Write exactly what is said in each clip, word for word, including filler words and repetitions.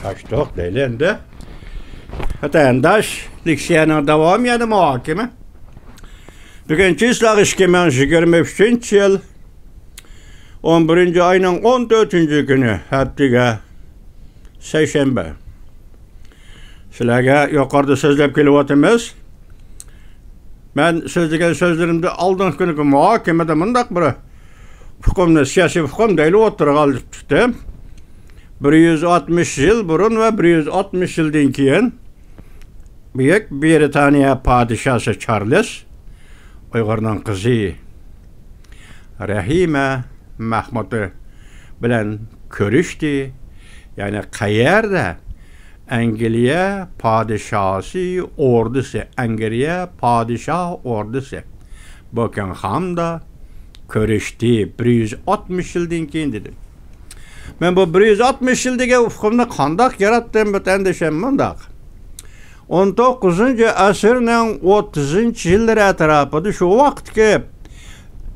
ئاچتۇق دەيلى ئەمدى. ۋەتەنداش، لېكسىيەنىڭ داۋامى يەنە مۇھاكىمە. بۈگۈن چىسلاغ ئىككى مىڭ يىگىرمە ئۈچىنچى يىل ئون بىرىنچى ئاينىڭ ئون تۆتىنچى كۈنى، ھەپتىگە سەيشەنبە. سىلەرگە يۇقىرىدا سۆزلەپ كېلىۋاتىمىز. مەن سۆزلىگەن سۆزلىرىمدە ئالدىنقى كۈنكى مۇھاكىمىدە مۇنداق بىر ئۇقۇمنى، سىياسىي ئۇقۇم دەيلى، ئوتتۇرىغا ئېلىپ چىقتىم. بىر يۈز ئاتمىش يىل بۇرۇن ۋە بىر يۈز ئاتمىش يىلدىن كېيىن بۈيۈك برىتانىيە پادىشاسى چارلىز ئۇيغۇرنىڭ قىزى رەھىمە مەخمۇتى بىلەن كۆرۈشتى. يەنى قەيەردە؟ ئەنگلىيە پادىشاسى ئوردىسى، ئەنگلىيە پادىشاھ ئوردىسى بۇكىنغھامدا كۆرۈشتى، بىر يۈز ئاتمىش يىلدىن كېيىن، دېدىم. مەن بۇ بىر يۈز ئاتمىش يىل دېگەن ئۇقۇمنى قانداق ياراتتىم، ۋەتەندىشىم؟ مۇنداق. ئون توققۇزىنچى ئەسىرنىڭ ئوتتۇزىنچى يىللىرى ئەتراپىدا، شۇ ۋاقىتتىكى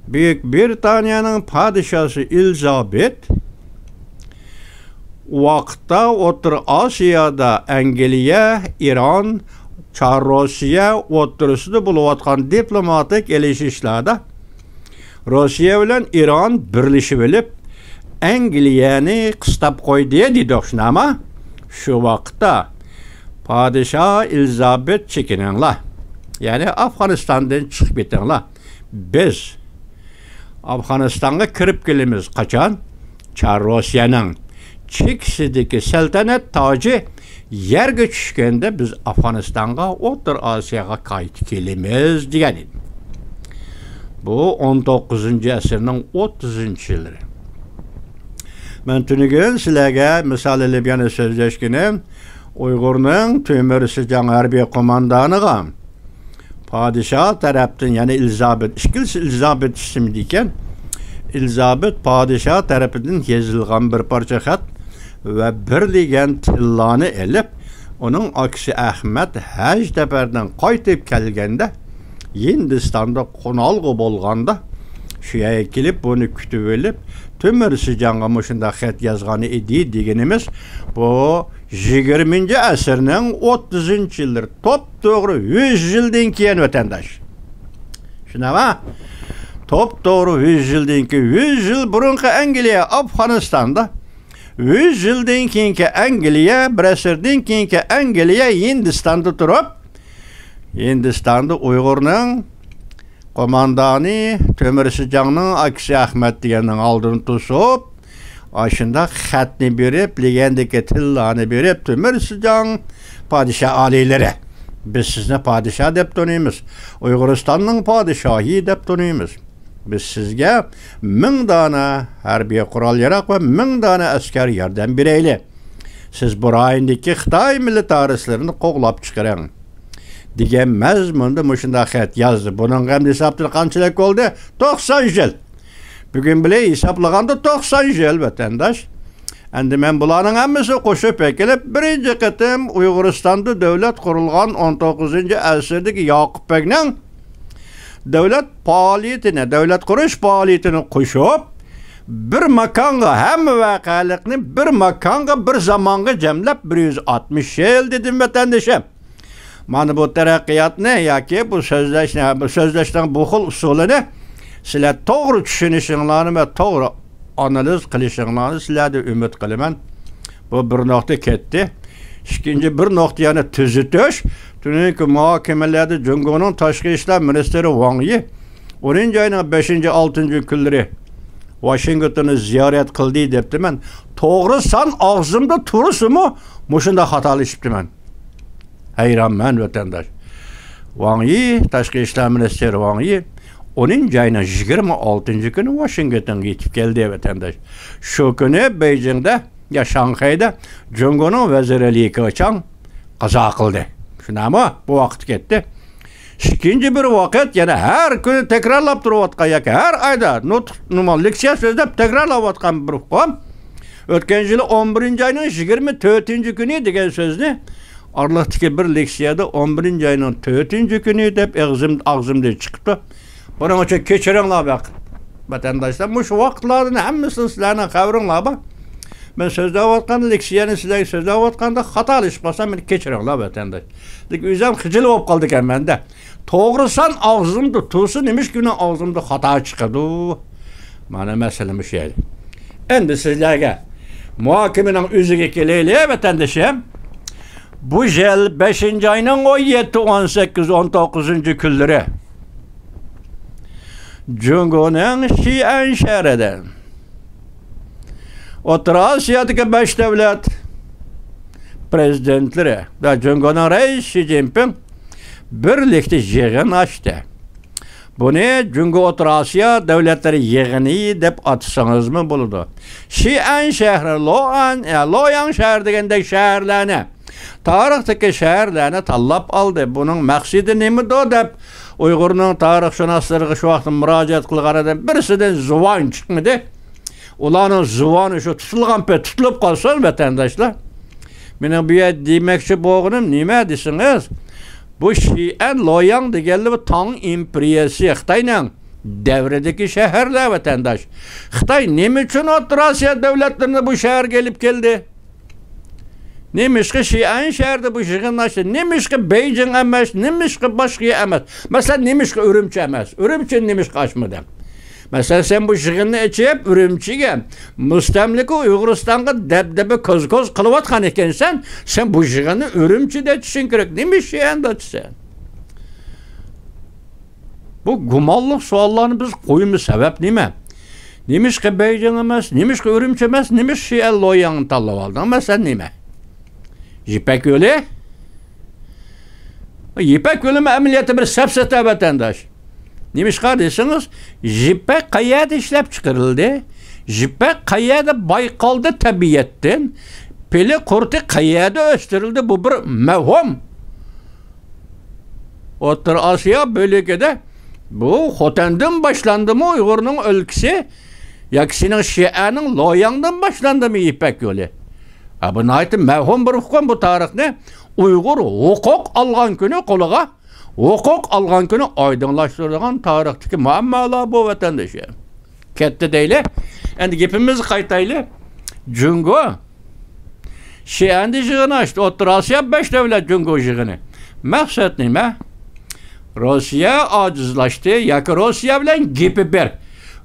بۈيۈك برىتانىيەنىڭ پادىشاسى ئېلىزابېت ۋاقىتتا ئوتتۇرا ئاسىيادا ئەنگلىيە، ئىران، چار روسىيە ئوتتۇرىسىدا بولۇۋاتقان دىپلوماتىك ئېلىشىشلاردا روسىيە بىلەن ئىران بىرلىشىۋېلىپ، ئەنگلىيەنى قىستاپ قويدى دېدۇق، شۇنداقمۇ؟ شۇ ۋاقىتتا پادىشاھ ئېلىزابېت، چېكىنىڭلار، يەنى ئافغانىستاندىن چىقىپ كېتىڭلار. بىز ئافغانىستانغا كىرىپ كېلىمىز. قاچان؟ چار روسىيەنىڭ چېكىسىدىكى سەلتەنەت تاجى يەرگە چۈشكەندە، بىز ئافغانىستانغا، ئوتتۇرا ئاسىياغا قايتىپ كېلىمىز، دېگەن ئىدى. بۇ ئون توققۇزىنچى ئەسىرنىڭ ئوتتۇزىنچى يىللىرى. مەن تۈنۈگۈن سىلەرگە مىسال ئېلىپ يەنە سۆزلەشكىنىم، ئۇيغۇرنىڭ تۆمۈر سىجاڭ ھەربىي قوماندانىغا پادىشاھ تەرەپتىن، يەنى ئېلىزابېت، ئىككىلىسى ئېلىزابېت ئىسمىدا ئىكەن، ئېلىزابېت پادىشاھ تەرىپىدىن يېزىلغان بىر پارچە خەت ۋە بىر لېگەن تىللانى ئېلىپ، ئۇنىڭ ئاكىسى ئەخمەت ھەج سەپەردىن قايتىپ كەلگەندە، ھىندىستاندا قونالغۇ بولغاندا، شۇ يەرگە كېلىپ، بۇنى كۈتۈۋېلىپ، تۆمۈر سىجاڭغا مۇشۇنداق خەت يازغان ئىدى دېگىنىمىز، بۇ يىگىرمىنچى ئەسىرنىڭ ئوتتۇزىنچى يىللىرى، توپتوغرا يۈز يىلدىن كېيىن، ۋەتەنداش. شۇنداقمۇ؟ توپتوغرا يۈز يىلدىن كېيىن، يۈز يىل بۇرۇنقى ئەنگلىيە ئافغانىستاندا، يۈز يىلدىن كېيىنكى ئەنگلىيە، بىر ئەسىردىن كېيىنكى ئەنگلىيە ھىندىستاندا تۇرۇپ، ھىندىستاندا ئۇيغۇرنىڭ قوماندانى تۆمۈر سىجاڭنىڭ ئاكىسى ئەخمەت دېگەننىڭ ئالدىنى توسۇپ، ئاشۇنداق خەتنى بېرىپ، لېگەندىكى تىللانى بېرىپ، تۆمۈر سىجاڭ پادىشاھ ئالىيلىرى، بىز سىزنى پادىشاھ دەپ تونۇيمىز، ئۇيغۇرىستاننىڭ پادىشاھى دەپ تونۇيمىز. بىز سىزگە مىڭ دانە ھەربىي قورال-ياراغ ۋە مىڭ دانە ئەسكەر ياردەم بېرەيلى. سىز بۇ رايوندىكى خىتاي مىلىتارىستلىرىنى قوغلاپ چىقىرىڭ، دېگەن مەزمۇندا مۇشۇنداق خەت يازدى. بۇنىڭغا ئەمدى ھېسابتا قانچىلىك بولدى؟ توقسان يىل. بۈگۈن بىلەن ھېسابلىغاندا توقسان يىل، ۋەتەنداش. ئەمدى مەن بۇلارنىڭ ھەممىسىنى قوشۇپ ئەكېلىپ، بىرىنچى قېتىم ئۇيغۇرىستاندا دۆلەت قۇرۇلغان ئون توققۇزىنچى ئەسىردىكى ياقۇپ بەگنىڭ دۆلەت پائالىيىتىنى، دۆلەت قۇرۇش پائالىيىتىنى قوشۇپ، بىر ماكانغا، ھەممە ۋەقەلىكنى بىر ماكانغا، بىر زامانغا جەملەپ، بىر يۈز ئاتمىش يىل دېدىم، ۋەتەندىشىم. مانا بۇ تەرەققىياتنى ياكى بۇ سۆزلەشنى، بۇ سۆزلەشنىڭ بۇ خىل ئۇسۇلىنى سىلەر توغرا چۈشىنىشىڭلارنى ۋە توغرا ئانالىز قىلىشىڭلارنى سىلەردىن ئۈمىد قىلىمەن. بۇ بىر نۇقتا كەتتى. ئىككىنچى بىر نۇقتا يەنە تۈزىتىش. تۈنۈگۈنكى مۇھاكىمىلەردە جۇڭگونىڭ تاشقى ئىشلار مىنىستىرى ۋاڭ يى ئونىنچى ئاينىڭ بەشىنچى، ئالتىنچى كۈنلىرى ۋاشىنگتوننى زىيارەت قىلدى دەپتىمەن. توغرا سان ئاغزىمدا تۇرسىمۇ، مۇشۇنداق خاتالىشىپتىمەن. ھەيرانمەن، ۋەتەنداش. ۋاڭ يى، تاشقى ئىشلار مىنىستىرى ۋاڭ يى ئونىنچى ئاينىڭ يىگىرمە ئالتىنچى كۈنى ۋاشىنگتونغا يېتىپ كەلدى، ۋەتەنداش. شۇ كۈنى بېيجىڭدا يا شاڭخەيدە جۇڭگونىڭ ۋەزىرى لى كېچياڭ قازا قىلدى. شۇنداقمۇ؟ بۇ ۋاقىت كەتتى. ئىككىنچى بىر ۋاقىت، يەنە ھەر كۈنى تەكرارلاپ تۇرۇۋاتقان ياكى ھەر ئايدا نۇتۇق، نېمە، لېكسىيە سۆزلەپ تەكرارلاۋاتقان بىر ئۇقۇم، ئۆتكەن يىلى ئون بىرىنچى ئاينىڭ يىگىرمە تۆتىنچى كۈنى دېگەن سۆزنى ئارىلىقتىكى بىر لېكسىيەدە ئون بىرىنچى ئاينىڭ تۆتىنچى كۈنى دەپ ئېغىزىم-، ئاغزىمدىن چىقىپتۇ. بۇنىڭ ئۈچۈن كەچۈرۈڭلار، ۋەتەنداشلار. مۇشۇ ۋاقىتلاردىن ھەممىسىدىن سىلەرنىڭ خەۋىرىڭلار بار. مەن سۆزلەۋاتقان لېكسىيەنى سىلەرگە سۆزلەۋاتقاندا خاتالىشىپ قالسام، مېنى كەچۈرۈڭلار، ۋەتەنداش. لېكىن ئۆزۈم خىجىل بولۇپ قالدىكەن مەندە. توغرىسان ئاغزىمدا تۇرسا، نېمىشقا مېنىڭ ئاغزىمدا خاتا چىقىدۇ؟ مانا مەسىلە مۇشۇ يەردە. ئەمدى سىزلەرگە مۇھاكىمىنىڭ ئۆزىگە كېلەيلى، ۋەتەندىشىم. بۇ يىل بەشىنچى ئاينىڭ ئون يەتتە، ئون سەككىز، ئون توققۇزىنچى كۈنلىرى جۇڭگونىڭ شىئەن شەھىرىدە ئوتتۇرا ئاسىيادىكى بەش دۆلەت پرېزىدېنتلىرى ۋە جۇڭگونىڭ رەئىسى شى جىنپىڭ بىرلىكتە يىغىن ئاچتى. بۇنى جۇڭگو ئوتتۇرا ئاسىيا دۆلەتلىرى يىغىنى دەپ ئاتىسىڭىزمۇ بولىدۇ. شىئەن شەھىرى، لوئەن، يا، لوياڭ شەھىرى دېگەندەك شەھەرلەرنى، تارىختىكى شەھەرلەرنى تاللاپ ئالدى. بۇنىڭ مەقسىتى نېمىدۇ دەپ ئۇيغۇرنىڭ تارىخشۇناسلىرىغا شۇ ۋاقىتتا مۇراجىئەت قىلغانىدىم، بىرسىدىن زۇۋان چىقمىدى. ئۇلارنىڭ زۇۋانى شۇ تۇتۇلغان پېتى تۇتۇلۇپ قالسۇن، ۋەتەنداشلار. مېنىڭ بۇ يەردە دېمەكچى بولغىنىم نېمە دېسىڭىز، بۇ شىئەن لوياڭ دېگەنلىرى تاڭ ئىمپېرىيەسى خىتاينىڭ دەۋرىدىكى شەھەرلەر، ۋەتەنداش. خىتاي نېمە ئۈچۈن ئوتتۇرا ئاسىيا دۆلەتلىرىنى بۇ شەھەرگە ئېلىپ كەلدى؟ نېمىشقا شىئەن شەھىرىدە بۇ يىغىن ئاچتى؟ نېمىشقا بېيجىڭ ئەمەس؟ نېمىشقا باشقا يەر ئەمەس؟ مەسىلەن، نېمىشقا ئۈرۈمچى ئەمەس؟ ئۈرۈمچىنى نېمىشقا ئاچمىدىڭ؟ مەسىلەن، سەن بۇ يىغىننى ئېچىپ، ئۈرۈمچىگە مۇستەملىكە ئۇيغۇرىستانغا دەبدەبە كوز-كوز قىلىۋاتقان ئىكەنسەن، سەن بۇ يىغىننى ئۈرۈمچىدە ئېچىشىڭ كېرەك. نېمە شىئەندە ئېچىسەن؟ بۇ گۇمانلىق سوئاللارنى بىز قويما، سەۋەب نېمە؟ نېمىشقا بېيجىڭ ئەمەس، نېمىشقا ئۈرۈمچى ئەمەس، نېمىشقا شىئەن لوياڭنى تاللاپ ئالدىڭ؟ مەسىلەن نېمە؟ يىپەك يولى؟ يىپەك يولىمۇ ئەمەلىيەتتە بىر سەپسەتە، ۋەتەنداش. نېمىشقا دېسىڭىز، يىپەك قەيەردە ئىشلەپ چىقىرىلدى؟ يىپەك قەيەردە بايقالدى تەبىئەتتىن؟ پىلى قۇرتى قەيەردە ئۆستۈرۈلدى؟ بۇ بىر مەۋھۇم. ئوتتۇرا ئاسىيا بۆلىكىدە بۇ خوتەندىن باشلاندىمۇ ئۇيغۇرنىڭ ئۆلكىسى ياكى سېنىڭ شىئەنىڭ لوياڭدىن باشلاندىمۇ يىپەك يولى؟ ھە، بۇ ناھايىتى مەۋھۇم بىر ئۇقۇم بۇ تارىخنى ئۇيغۇر ھوقۇق ئالغان كۈنى قولىغا، ھوقۇق ئالغان كۈنى ئايدىڭلاشتۇرىدىغان تارىختىكى مۇئاممالار بۇ، ۋەتەندىشى. كەتتى دەيلى. ئەمدى گېپىمىزگە قايتايلى. جۇڭگو شىئەندە يىغىن ئاچتى. ئوتتۇرا ئاسىيا بەش دۆلەت جۇڭگو يىغىنى. مەقسەت نېمە؟ روسىيە ئاجىزلاشتى ياكى روسىيە بىلەن گېپى بىر؟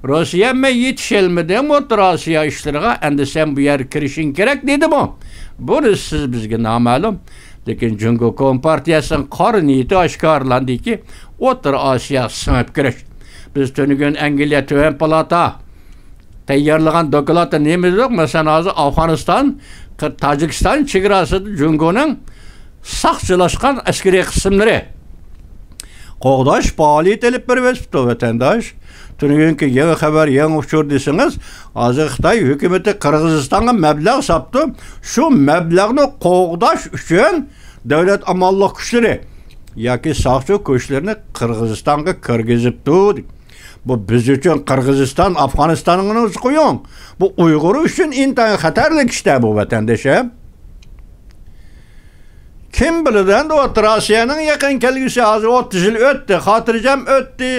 روسىيە، مەن يېتىشەلمىدىم ئوتتۇرا ئاسىيا ئىشلىرىغا، ئەمدى سەن بۇ يەرگە كىرىشىڭ كېرەك دېدىمۇ؟ بۇنى سىز بىزگە نامەلۇم. لېكىن جۇڭگو كومپارتىيەسىنىڭ قارا نىيىتى ئاشكارىلاندىكى، ئوتتۇرا ئاسىياغا سىڭىپ كىرىش. بىز تۈنۈگۈن ئەنگلىيە تۆۋەن پالاتا تەييارلىغان دوكلاتتا نېمە دېدۇق؟ مەسىلەن، ھازىر ئافغانىستان، تاجىكىستان چېگراسىدا جۇڭگونىڭ ساقچىلاشقان ئەسكىرىي قىسىملىرى قوغداش پائالىيىتى ئېلىپ بېرىۋېتىپتۇ، ۋەتەنداش. تۈنۈگۈنكى يېڭى خەۋەر، يېڭى ئۇچۇر دېسىڭىز، ھازىر خىتاي ھۆكۈمىتى قىرغىزىستانغا مەبلەغ ساپتۇ. شۇ مەبلەغنى قوغداش ئۈچۈن دۆلەت ئامانلىق كۈچلىرى ياكى ساقچى كۈچلىرىنى قىرغىزىستانغا كىرگۈزۈپتۇ. بۇ بىز ئۈچۈن قىرغىزىستان، ئافغانىستاننى قويۇڭ. بۇ ئۇيغۇر ئۈچۈن ئىنتايىن خەتەرلىك ئىشتا بۇ، ۋەتەندىشىم. كىم بىلىدۇ ئەمدى ئوتتۇرا ئاسىيانىڭ يېقىن كەلگۈسى؟ ھازىر ئوتتۇز يىل ئۆتتى، خاتىرجەم ئۆتتى،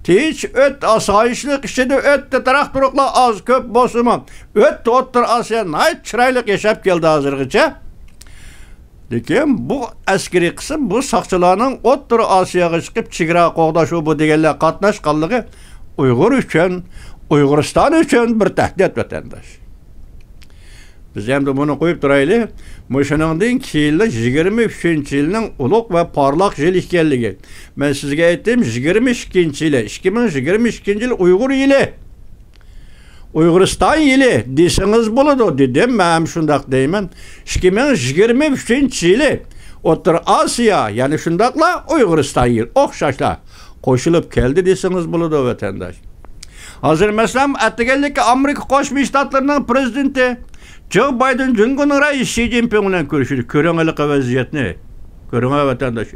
تىنچ ئۆتتى، ئاسايىشلىق ئىچىدە ئۆتتى، تاراق-تۇرۇقلار ئاز كۆپ بولسىمۇ ئۆتتى. ئوتتۇرا ئاسىيا ناھايىتى چىرايلىق ياشاپ كەلدى ھازىرغىچە. لېكىن بۇ ئەسكىرىي قىسىم، بۇ ساقچىلارنىڭ ئوتتۇرا ئاسىياغا چىقىپ چېگرا قوغداش، ئۇ بۇ دېگەنلەر قاتناش قانلىقى ئۇيغۇر ئۈچۈن، ئۇيغۇرىستان ئۈچۈن بىر تەھدىت، ۋەتەنداش. بىز ئەمدى بۇنى قويۇپ تۇرايلى. مۇشۇنىڭدىن كېيىنلا يىگىرمە ئۈچىنچى يىلنىڭ ئۇلۇغ ۋە پارلاق يىل ئىكەنلىكى. مەن سىزگە ئېيتتىم، يىگىرمە ئىككىنچى يىلى، ئىككى مىڭ يىگىرمە ئىككىنچى يىل ئۇيغۇر يىلى، ئۇيغۇرىستان يىلى دېسىڭىز بولىدۇ، دېدىم. مەن ھەم شۇنداق دەيمەن. ئىككى مىڭ يىگىرمە ئۈچىنچى يىلى ئوتتۇرا ئاسىيا، يەنى شۇنداقلا ئۇيغۇرىستان يىلى ئوخشاشلا قوشۇلۇپ كەلدى دېسىڭىز بولىدۇ، ۋەتەنداش. ھازىر، مەسىلەن، ئەتىگەنلىككە ئامېرىكا قوشما شتاتلىرىنىڭ پرېزىدېنتى جو بايدېن جۇڭگونىڭ رەئىسى شى جىنپىڭ بىلەن كۆرۈشىدۇ. كۆرۈڭ ھېلىقى ۋەزىيەتنى. كۆرۈڭ، ۋەتەنداش.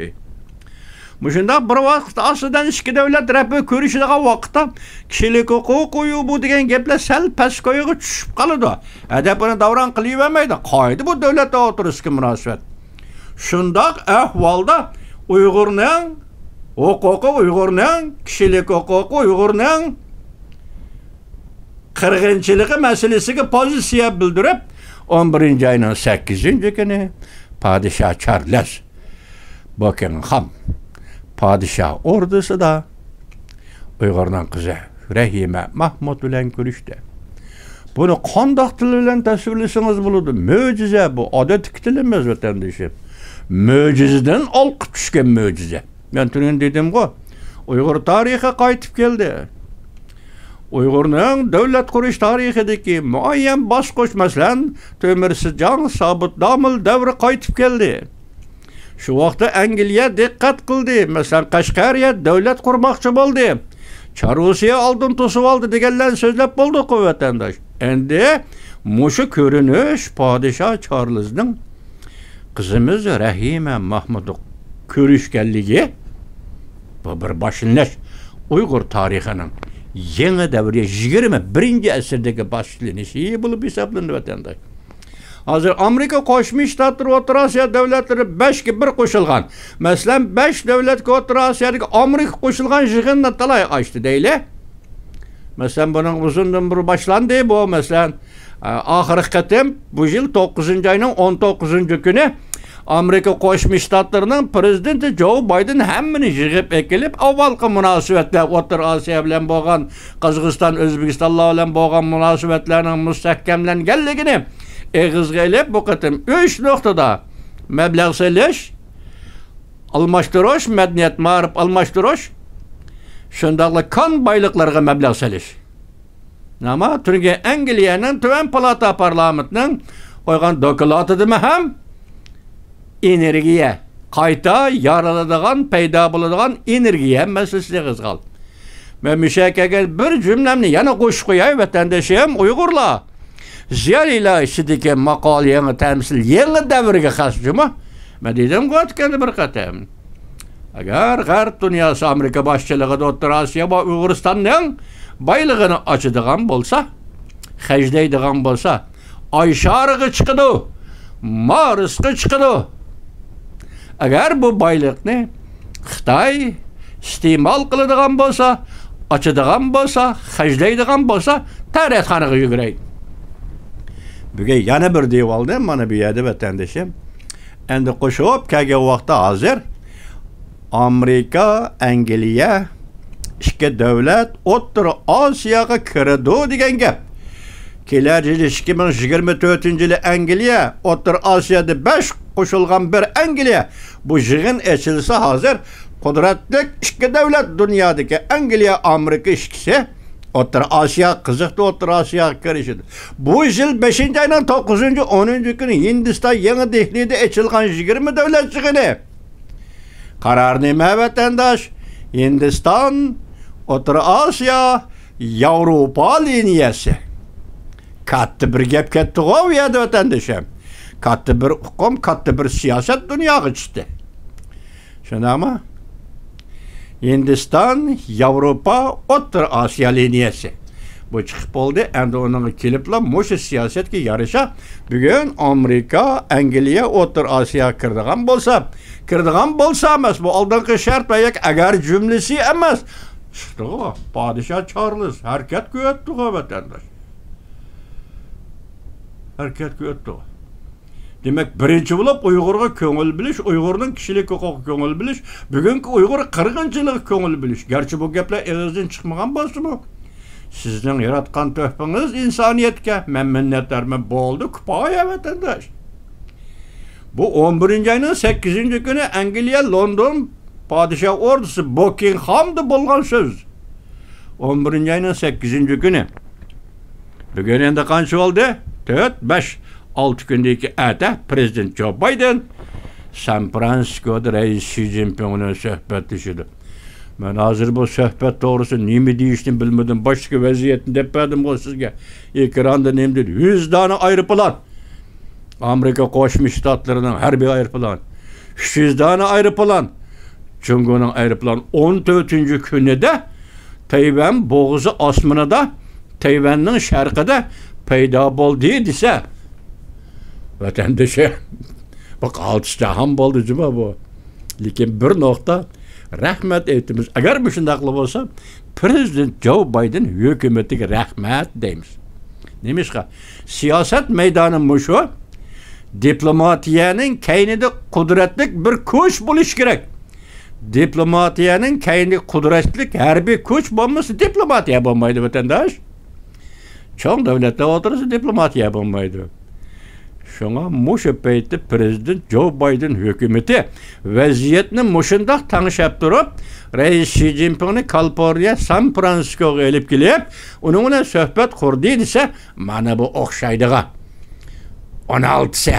مۇشۇنداق بىر ۋاقىتتا ئاستىدىن ئىككى دۆلەت رەھبىرى كۆرۈشىدىغان ۋاقىتتا، كىشىلىك ھوقۇق ئۇيۇ بۇ دېگەن گەپلەر سەل پەسكويغا چۈشۈپ قالىدۇ. ئەدەپ ئۇنى داۋراڭ قىلىۋەرمەيدۇ. قايدا بۇ دۆلەتلەر ئوتتۇرىسىدىكى مۇناسىۋەت؟ شۇنداق ئەھۋالدا ئۇيغۇرنىڭ ھوقۇقى، ئۇيغۇرنىڭ كىشىلىك ھوقۇقى، ئۇيغۇرنىڭ قىرغىنچىلىقى مەسىلىسىگە پوزىتسىيە بىلدۈرۈپ، ئون بىرىنچى ئاينىڭ سەككىزىنچى كۈنى پادىشاھ چارلىز بوكىنغھام پادىشاھ ئوردىسىدا ئۇيغۇرنىڭ قىزى رەھىمە مەھمۇد بىلەن كۆرۈشتى. بۇنى قانداق تىل بىلەن تەسۋىرلىسىڭىز بولىدۇ؟ مۆجىزە بۇ، ئادەتتىكى تىل ئەمەس، ۋەتەندىشىم. مۆجىزىدىن ئالقىپ چۈشكەن مۆجىزە. مەن تۈنۈگۈن دېدىمغۇ، ئۇيغۇر تارىخى قايتىپ كەلدى. ئۇيغۇرنىڭ دۆلەت قۇرۇش تارىخىدىكى مۇئەييەن باسقۇچ، مەسىلەن، تۆمۈر سىجاڭ، سابىت دامول دەۋرى قايتىپ كەلدى. شۇ ۋاقىتتا ئەنگلىيە دىققەت قىلدى. مەسىلەن، قەشقەرىيە دۆلەت قۇرماقچى بولدى. چاررۇسىيە ئالدىن توسۇۋالدى دېگەنلەرنى سۆزلەپ بولدۇققۇ، ۋەتەنداش. ئەمدى مۇشۇ كۆرۈنۈش پادىشاھ چارلىزنىڭ قىزىمىز رەھىمە مەھمۇدنى كۆرۈشكەنلىكى، بۇ بىر باشلىنىش. ئۇيغۇر تارىخىنىڭ يېڭى دەۋرى، يىگىرمە بىرىنچى ئەسىردىكى باشلىنىشى بولۇپ ھېسابلىنىدۇ، ۋەتەنداش. ھازىر ئامېرىكا قوشما شتاتلىرى ئوتتۇرا ئاسىيا دۆلەتلىرى بەشكە بىر قوشۇلغان. مەسىلەن، بەش دۆلەتكە ئوتتۇرا ئاسىيادىكى ئامېرىكا قوشۇلغان يىغىننى تالاي ئاچتى دەيلى. مەسىلەن، بۇنىڭ ئۇزۇندىن بۇرۇن باشلاندى. بۇ، مەسىلەن، ئاخىرقى قېتىم بۇ يىل توققۇزىنچى ئاينىڭ ئون توققۇزىنچى كۈنى ئامېرىكا قوشما شتاتلىرىنىڭ پىرېزىدېنتى جو بايدېن ھەممىنى يىغىپ ئەكېلىپ، ئاۋۋالقى مۇناسىۋەتلەر، ئوتتۇرا ئاسىيا بىلەن بولغان، قازاقىستان، ئۆزبېكىستانلار بىلەن بولغان مۇناسىۋەتلەرنىڭ مۇستەھكەملەنگەنلىكىنى ئېغىزغا ئېلىپ، بۇ قېتىم ئۈچ نۇقتىدا مەبلەغ سېلىش، ئالماشتۇرۇش، مەدەنىيەت، مائارىپ ئالماشتۇرۇش، شۇنداقلا كان بايلىقلىرىغا مەبلەغ سېلىش. نېمە؟ تۈنۈگۈن ئەنگلىيەنىڭ تۆۋەن پالاتا پارلامېنتىنىڭ قويغان دوكلاتىدىمۇ ھەم ئېنېرگىيە، قايتا يارىلىدىغان، پەيدا بولىدىغان ئېنېرگىيە مەسىلىسى ئېغىزغا ئالدى. مەن مۇشۇ يەرگە كەلگەن بىر جۈملەمنى يەنە قوشۇپ قوياي، ۋەتەندىشىم ئۇيغۇرلار. زىيالىيلار ئىچىدىكى ماقالە يېڭى تەمسىل، يېڭى دەۋرگە خاس جۇمۇ. مەن دېدىمغۇ ئۆتكەندە بىر قېتىم. ئەگەر غەرب دۇنياسى، ئامېرىكا باشچىلىقىدا ئوتتۇرا ئاسىيا ۋە ئۇيغۇرىستاننىڭ بايلىقىنى ئاچىدىغان بولسا، خەجلەيدىغان بولسا، ئاي شارىغا چىقىدۇ، مارسقا چىقىدۇ. ئەگەر بۇ بايلىقنى خىتاي ئىستېمال قىلىدىغان بولسا، ئاچىدىغان بولسا، خەجلەيدىغان بولسا، تەرەتخانىغا يۈگۈرەي. بۈگۈن يەنە بىر دېيىۋالدىم، مانا بۇ يەردە ۋەتەندىشىم. ئەمدى قوشۇپ كەلگەن ۋاقىتتا ھازىر ئامېرىكا، ئەنگلىيە، ئىككى دۆلەت ئوتتۇرا ئاسىياغا كىرىدۇ دېگەن گەپ. كېلەر يىلى، ئىككى مىڭ يىگىرمە تۆتىنچى يىلى ئەنگلىيە، ئوتتۇرا ئاسىيادا بەش قوشۇلغان بىر ئەنگلىيە. بۇ يىغىن ئېچىلسا، ھازىر قۇدرەتلىك ئىككى دۆلەت دۇنيادىكى ئەنگلىيە، ئامېرىكا ئىككىسى ئوتتۇرا ئاسىيا، قىزىقتى ئوتتۇرا ئاسىياغا كىرىشىدۇ. بۇ يىل بەشىنچى ئاينىڭ توققۇزىنچى، ئونىنچى كۈنى ھىندىستان يېڭى دېھلىدا ئېچىلغان يىگىرمە دۆلەت يىغىنى. قارار نېمە، ۋەتەنداش؟ ھىندىستان، ئوتتۇرا ئاسىيا، ياۋروپا لىنىيەسى. كاتتا بىر گەپ كەتتىغۇ ئۇ يەردە، ۋەتەندىشىم. كاتتا بىر ئۇقۇم، كاتتا بىر سىياسەت دۇنياغا چىقتى. شۇنداقمۇ؟ ھىندىستان، ياۋروپا، ئوتتۇرا ئاسىيا لىنىيەسى. بۇ چىقىپ بولدى. ئەمدى ئۇنىڭغا كېلىپلا مۇشۇ سىياسەتكە يارىشا بۈگۈن ئامېرىكا، ئەنگلىيە ئوتتۇرا ئاسىياغا كىرىدىغان بولسا، كىرىدىغان بولسا ئەمەس، بۇ ئالدىنقى شەرت ۋە ياكى ئەگەر جۈملىسى ئەمەس. چىقتىغۇ، پادىشاھ چارلىز ھەرىكەتكە ئۆتتىغۇ، ۋەتەنداش. ھەرىكەتكە ئۆتتىغۇ. دېمەك، بىرىنچى بولۇپ ئۇيغۇرغا كۆڭۈل بۆلۈش، ئۇيغۇرنىڭ كىشىلىك ھوقۇقىغا كۆڭۈل بۆلۈش، بۈگۈنكى ئۇيغۇر قىرغىنچىلىقىغا كۆڭۈل بۆلۈش. گەرچە بۇ گەپلەر ئېغىزدىن چىقمىغان بولسىمۇ، سىزنىڭ ياراتقان تۆھپىڭىز ئىنسانىيەتكە، مەن مىننەتدارمەن، بولدى، كۇپايە، ۋەتەنداش. بۇ ئون بىرىنچى ئاينىڭ سەككىزىنچى كۈنى ئەنگلىيە، لوندون پادىشاھ ئوردىسى، بوكىنغھامدا بولغان سۆز. ئون بىرىنچى ئاينىڭ سەككىزىنچى كۈنى. بۈگۈن ئەمدى قانچە بولدى؟ تۆت، بەش، ئالتە كۈندىن كېيىن ئەتە پىرېزىدېنت جو بايدېن سان فرانسىسكودا رەئىس شى جىنپىڭ بىلەن سۆھبەتلىشىدۇ. مەن ھازىر بۇ سۆھبەت توغرىسىدا نېمە دېيىشنى بىلمىدىم. باشتىكى ۋەزىيەتنى دەپ بەردىمغۇ سىزگە. ئېكراندا نېمە دېدى؟ يۈز دانە ئايروپىلان. ئامېرىكا قوشما شتاتلىرىنىڭ ھەربىي ئايروپىلانى، ئۈچ يۈز دانە ئايروپىلان، جۇڭگونىڭ ئايروپىلانى ئون تۆتىنچى كۈنىدە تەيۋەن بوغۇزى ئاسمىنىدا، تەيۋەننىڭ شەرقىدە پەيدا بولدى دېسە، ۋەتەندىشى، بۇ قالتىس جاھان بولدى جۇما بۇ. لېكىن بىر نۇقتا، رەھمەت ئېيتىمىز. ئەگەر مۇشۇنداقلا بولسا، پىرېزىدېنت جو بايدېن ھۆكۈمىتىگە رەھمەت دەيمىز. نېمىشقا؟ سىياسەت مەيدانى مۇشۇ. دىپلوماتىيەنىڭ كەينىدە قۇدرەتلىك بىر كۈچ بولۇشى كېرەك. دىپلوماتىيەنىڭ كەينىدە قۇدرەتلىك ھەربىي كۈچ بولمىسا، دىپلوماتىيە بولمايدۇ، ۋەتەنداش. چوڭ دۆلەتلەر ئوتتۇرىسىدا دىپلوماتىيە بولمايدۇ. شۇڭا مۇشۇ پەيتتە پىرېزىدېنت جو بايدېن ھۆكۈمىتى ۋەزىيەتنى مۇشۇنداق تەڭشەپ تۇرۇپ، رەئىس شى جىنپىڭنى كالىفورنىيە سان فرانسىسكوغا ئېلىپ كېلىپ، ئۇنىڭ بىلەن سۆھبەت قۇردى دېسە، مانا بۇ ئوخشايدىغان. ئون ئالتىسى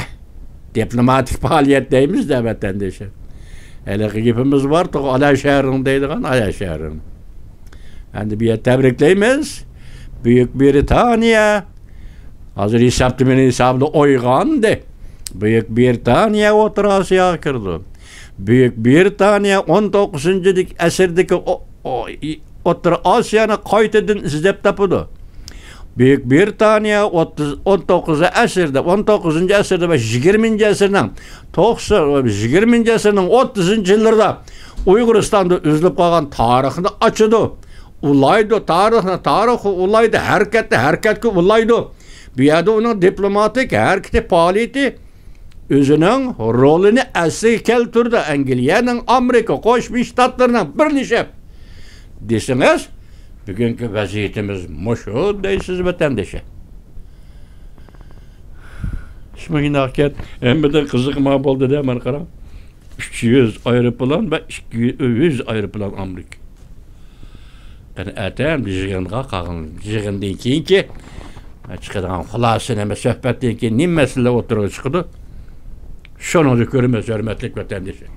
دىپلوماتىك پائالىيەت دەيمىز-دە، ۋەتەندىشىم. ھېلىقى گېپىمىز بار تۇغۇ، ئالا شەھىرىڭ دەيدىغان، ئالا شەھىرىڭ. ئەمدى بۇ يەردە تەبرىكلەيمىز. بۈيۈك بىرىتانىيە ھازىر ھېسابتا، مېنىڭ ھېسابىمدا ئويغاندى. بۈيۈك بىرىتانىيە ئوتتۇرا ئاسىياغا كىرىدۇ. بۈيۈك بىرىتانىيە ئون توققۇزىنچى ئەسىردىكى ئو-، ئو-، ئى-، ئوتتۇرا ئاسىيانى قايتىدىن ئىزدەپ تاپىدۇ. بۈيۈك بىرىتانىيە ئوتتۇز، ئون توققۇزىنچى ئەسىردە، ئون توققۇزىنچى ئەسىردە ۋە يىگىرمىنچى ئەسىرنىڭ توقسان، يىگىرمىنچى ئەسىرنىڭ ئوتتۇزىنچى يىللىرىدا ئۇيغۇرىستاندا ئۈزۈلۈپ قالغان تارىخنى ئاچىدۇ. ئۇلايدۇ، تارىخنى، تارىخ ئۇلايدۇ، ھەرىكەتنى، ھەرىكەتكە ئۇلايدۇ. بۇ يەردە ئۇنىڭ دىپلوماتىك ھەرىكىتى، پائالىيىتى ئۆزىنىڭ رولىنى ئەسلىگە كەلتۈردى. ئەنگلىيەنىڭ، ئامېرىكا قوشما شتاتلىرىنىڭ بىرلىشىپ دېسىڭىز، بۈگۈنكى ۋەزىيىتىمىز مۇشۇ دەيسىز، ۋەتەندىشى. شۇمۇ ئىناقكەن، ھەممىدىن قىزىقى ما بولدى-دە، مانا قاراڭ. ئۈچ يۈز ئايروپىلان ۋە ئىككى يۈز ئايروپىلان ئامېرىكا. قېنى، ئەتە يىغىنغا قالغان، يىغىندىن كېيىنكى چىقىدىغان خۇلاسە نېمە، سۆھبەتتىن كېيىن نېمە مەسىلىلەر ئوتتۇرىغا چىقىدۇ؟ شۇنىڭدا كۆرىمىز، ھۆرمەتلىك ۋەتەندىشىم.